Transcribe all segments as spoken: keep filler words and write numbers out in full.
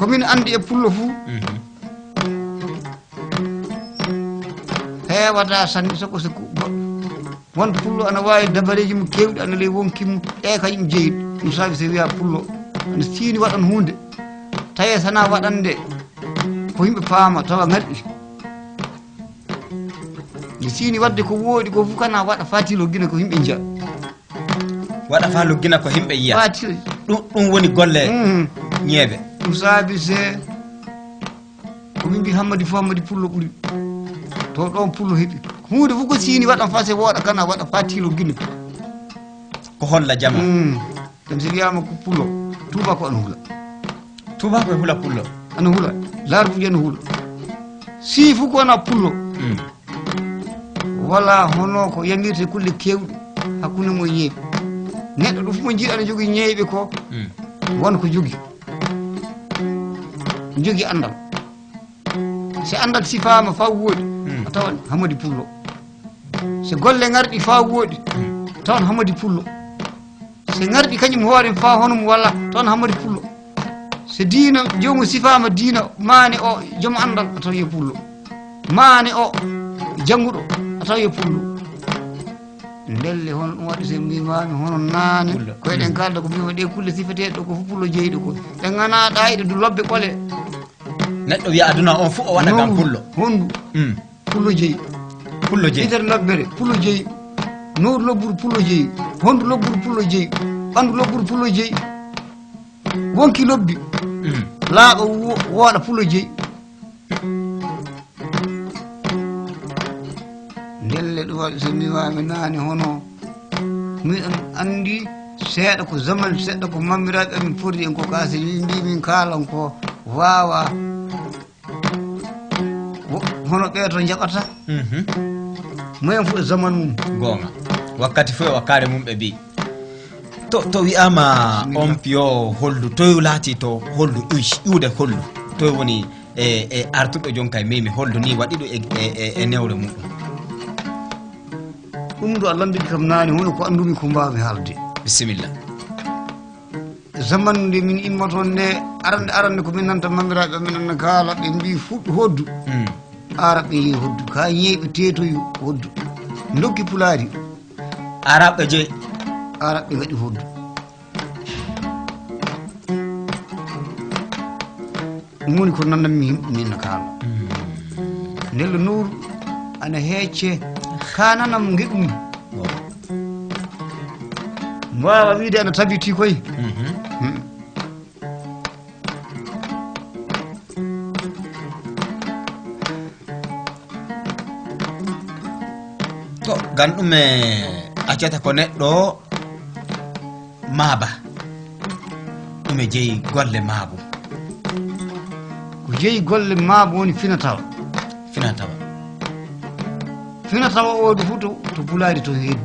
Ko min anndi e pullo fuu, heewata sanne soko soko goɗɗo. Won pullo ana waawi dabareeji mum keewɗi ana ley wonki mum, e kañum jeyi ɗum. Saabi so wiyaa pullo ana siini waɗan huunde, tawee sana waɗande ko yimɓe paama tawa ŋarɗi. Nde siini waɗde ko wooɗi ko fof kana waɗa faa tilo gina ko yimɓe njiya. Waɗa faa luggina ko yimɓe yiya. Faa tilo. Ɗum, ɗum woni golle ñeeɓe. Ɗum saabi se ko min mbi hammadi fof hammadi pullo ɓuri. To ɗoon pullo heɓi huunde fof ko siini waɗan faa se wooɗa kana waɗa faa tilo gina. Ko holla jama. Ɗum si wiyaama ko pullo, tuuba ko ana hula. Tuuba ko e hula pullo. Ana hula. Laarbuuji ana hula. Sii fof ko wona pullo. Wala hono ko yamirte kulle keewɗe hakkunde mo e ñeeɓe. Neɗɗo ɗum fof mo njiɗa ana jogii ñeeɓe ko won ko jogii. Jogii anndal. Si anndal sifaama faa wooɗi, a tawan hammadi pullo. Si golle ngarɗi faa wooɗi, a tawan hammadi pullo. Si ngarɗi kañum hoore faa hono mo walla, a tawan hammadi pullo. Si diina joomum sifaama diina maane o joom anndal, a tawan yo pullo. Maane o jannguɗo, a tawan yo pullo. Ndelle hono ɗum waɗi so mbimaami hono naane ko eɗen kalda ko mbima ɗe kulle sifeteeɗe ɗo ko fof pullo jeyi ɗo ko ɓe ngana ɗayɗe du lobbe ɓole. Neɗɗo wiya aduna on fof o waɗa gam pullo. Hondu pullo jeyi. Pullo jeyi. Ider lobbere pullo jeyi. Nowru lobburu pullo jeyi. Hondu lobburu pullo jeyi. Ɓandu lobburu pullo jeyi. Wonki lobbi laaɓa wooɗa pullo jeyi. Ndelle ɗum waɗi so mbimaami naane hono miɗon anndi seeɗa ko zaman seɗɗa ko mammiraɓe amin porri en ko ka so min mbi min kaalan ko waawa hono ɓee to njaɓata moyen fof e zaman mum. Goonga. Wakkati fof e wakkaare mum ɓe mbi. To to wi'aama on piyo holdu toy laati to holdu iwde holdu toy woni e e artuɗo jon kay mimi holdu ni waɗi ɗum e e e newre muɗum. Ɗum ɗo a lannditi kam naane hono ko anndumi ko mbaawmi haalde. Bisimilla. Zaman nde min immotoon nde arande arande ko min nanta mamiraaɓe amen anna kaala ɓe mbi fuɗɗu hoddu. Arab ɓe yehi hoddu ka ñeyɓe tetoyu hoddu. Dokki pulaari. Arab ɓe jeyi. Arab ɓe ngaɗi hoddu. Ɗum woni ko nannan mi yimɓe min no kaala. Ndella nowru ana heecce ka nanam ngeɗumi. Mbaawa wiide ana tabiti koy. To gam ɗume accata ko neɗɗo maaba? Ɗume jeyi golle maabu? Ko jeyi golle maabu woni finatawa. Finatawa. Finatawa o du fof to pulaari to heedi.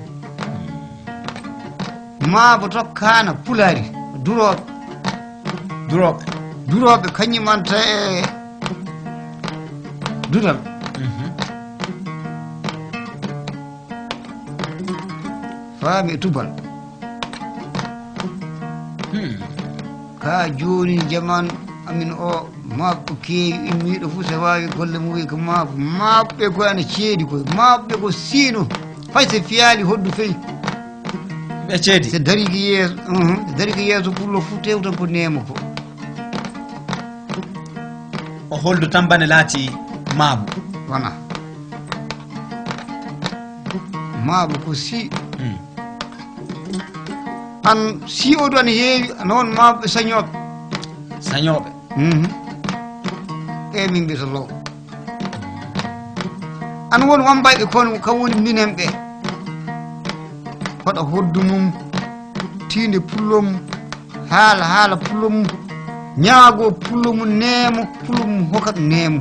Maabo tokkaana pulaari durooɓe. Durooɓe. Durooɓe kañum anta e dudal. Faami e tubal. Ka jooni jaman amin o. Maɓɓe keewi immiiɗo fuu so waawi golle mum wi'i ko maɓɓe maɓɓe koye ana ceedi koye maɓɓe ko siino fay so fiyaali hoddu fey. Ɓe ceedi so dariki yeeso so dariki yeeso pullo fuu tewtan ko neemo ko. O holdu tambane laati maabu. Wona maabu ko si. An si odu ana heewi ana won mawɓe sañooɓe. Sañooɓe. E min mbiyata law. Ana won wambayɓe kono kam woni minen ɓe. Hoɗa hoddu mum tiinde pullo mum haala haala pullo mum ñaago pullo mum neemo pullo mum hoka ɗum neemo.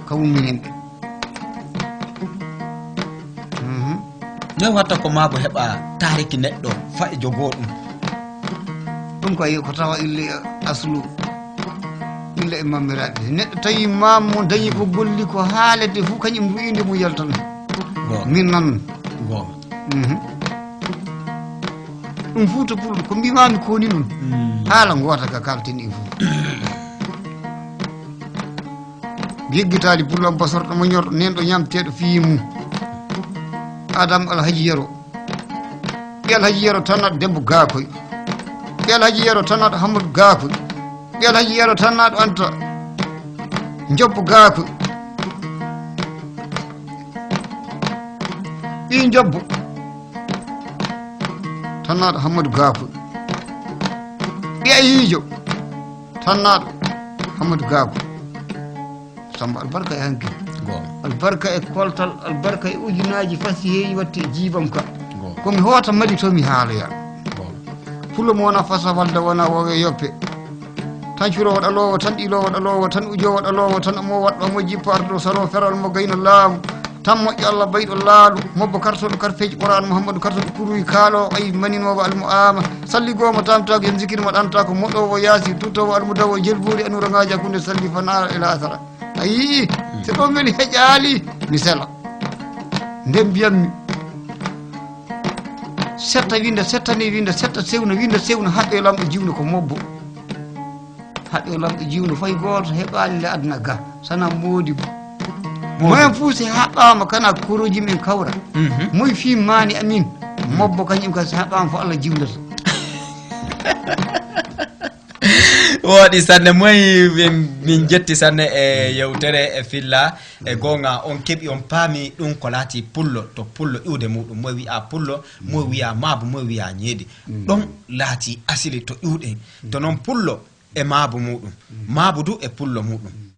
Kam woni minen ɓe. Noy watta ko maabo heɓa taariki neɗɗo fa e jogoo ɗum? Ɗum ko ko tawa ille e aslu ille e mammiraɓe neɗɗo tawi maam mo dañi ko golli ko haalede fof kañum wi'inde mo yaltan min nan. Goonga. Ɗum Fuuta Pullo, ko mbimaami ko ni nun. Haala ngoota ka kalten en fof. Yeggitaali Pullo am basorɗo mo ñorɗo, nenɗo ñamteeɗo fii mum. Adam Alhaji Yero. Ɓii Alhaji Yero Tannaɗo Dembo Gaakoy. Ɓii Alhaji Yero Tannaɗo Hammadu Gaakoy. Ɓii Alhaji Yero Tannaɗo Anta Njobbo Gaakoy. Ɓii Njobbo Tannaɗo Hammadu Gaakoy. Ɓii Ayiijo Tannaɗo Hammadu Gaakoy. Samba, albarka e hanki. Albarka e koltal, albarka e ujunaaji fasiheeji watti e jiibam ka. Ko mi hoota Mali to mi haaloya. Pullo mo wona fasa walda wona wowe yoppe. Tan curo waɗa loowo, tan ɗilo waɗa loowo, tan ujo waɗa loowo, tan mo waɗɗo mo jippo ardo saro feral mo gayno laamu. Tan moƴƴo Allah bayɗo laalu, mobbo kartoɗo karfeeji Qur'an Muhammadu kartoɗo kuruy kaalo ay maninoowo almu'ama. Salli goma tamta ko en zikir mo ɗanta ko moɗowo yaasi tutowo almudawo jelburi anura ngaja kunde salli fana ila asara. A yii, so ɗon weli heƴaali, mi sela. Nden mbiyammi, setta winda, setta ni winda, setta sewna, winda sewna, haɗɗo e lamɗo jiwno ko mobbo. Haɗɗo e lamɗo jiwno fay gooto heɓaali le aduna ga, sana moodi. Moyen fuu si haɓɓaama kana koroji men kawra. Moy fii maani amin. Mobbo kañum ka si haɓɓaama fo Allah jiwndata. Wooɗi sanne moy. Min jetti sanne e yewtere e filla e goonga on keɓi on paami ɗum ko laati pullo to pullo iwde muɗum moy wiya pullo moy wiya maabu moy wiya ñeedi. Ɗon laati asili to iwɗen to noon pullo e maabu muɗum maabu du e pullo muɗum.